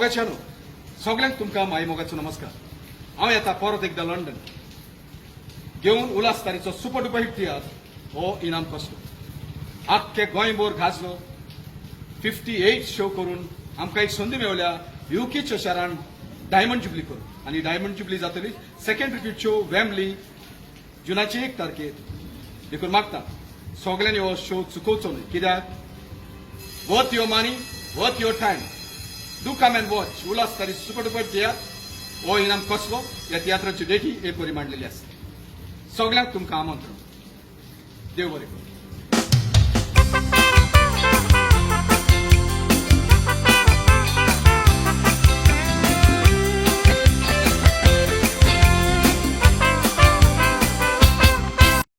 मोगाच्यानो, सगळ्यांक तुमकां माय मोगाचो नमस्कार. हांव येता परत एकदां लंडन घेवन उल्हास तारीचो सुपर डुपर हिट तियात्र हो इनाम कसलो. आख्खे गोंयभर गाजलो. 58 शो करून आमकां एक संदी मेवल्या युकेच्या शारान डायमंड जुबली करून आनी डायमंड जुबली जातली सेकंड रिपीट शो वेम्बली जुनाची 1 तारखेर. देखून मागता, सगळ्यांनी हो शो चुकोवचो न्हय, कित्याक worth your money, worth your time. Do come and watch Ulhas Tari super duper तियात्र हो इनाम कसलो. ह्या तियात्राची डेटी हे परी मांडलेली आसा. सगळ्यांक तुमकां आमंत्रण. देव बरें करूं.